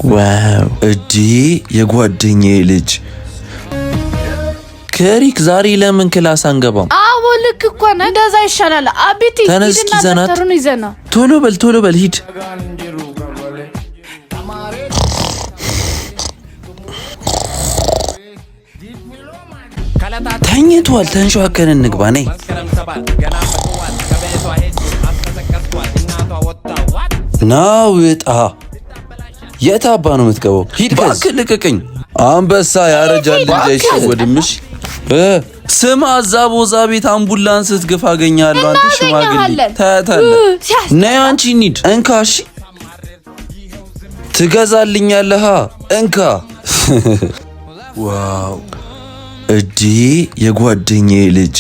Wow! እዲ የጓደኛዬ ልጅ ከሪክ ዛሬ ለምን class አንገባም? አዎ ልክ እኮ ነህ። እንደዛ ይሻላል። አቤት ተነስ እስኪ ሂድና ዘናት። ደብተሩን ይዘና። ቶሎ በል ቶሎ በል ሂድ። ተኝቷል። ተንሸዋከን እንግባ። ነይ ና ውጣ። የት አባ ነው የምትገባው? ሂድ እባክህ ልቀቀኝ። አንበሳ ያረጃል እንጂ አይሸወድም። እሺ ስማ፣ እዛ ቦዛ ቤት አምቡላንስ ስትገፋ አገኛለሁ። አንተ ሽማግሌ እናገኘሃለን። ታያታለህ። ሲያስጠላ። ነይ አንቺ እንሂድ። እንካ እሺ፣ ትገዛልኛለህ? እንካ። Wow! እዲ የጓደኛዬ ልጅ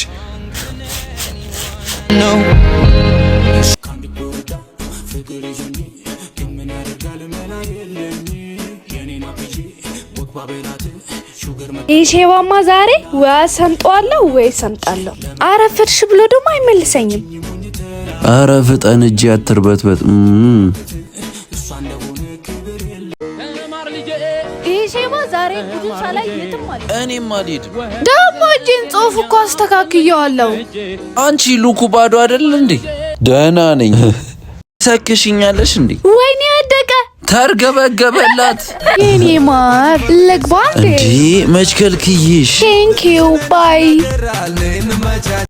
ይህ ሼባማ ዛሬ ወይ ሰምጠዋለሁ ወይ ሰምጣለሁ። አረፈድሽ ብሎ ደግሞ አይመልሰኝም። አረ ፍጠን፣ እጅ አትርበትበት። ይህ ሼባ ዛሬ ጉዱን ሳላይ የትም አለ። እኔም አልሄድም። ደግሞ እጄን ጽሁፍ እኮ አስተካክየዋለሁ። አንቺ ሉኩ ባዶ አይደል እንዴ? ደህና ነኝ። ሰክሽኛለሽ እንዴ? ወይኔ ወደቀ። ተርገበገበላት። የኔ ማር ልግባ እንዴ? እንዴ መች ከልክዬሽ? Thank you, bye.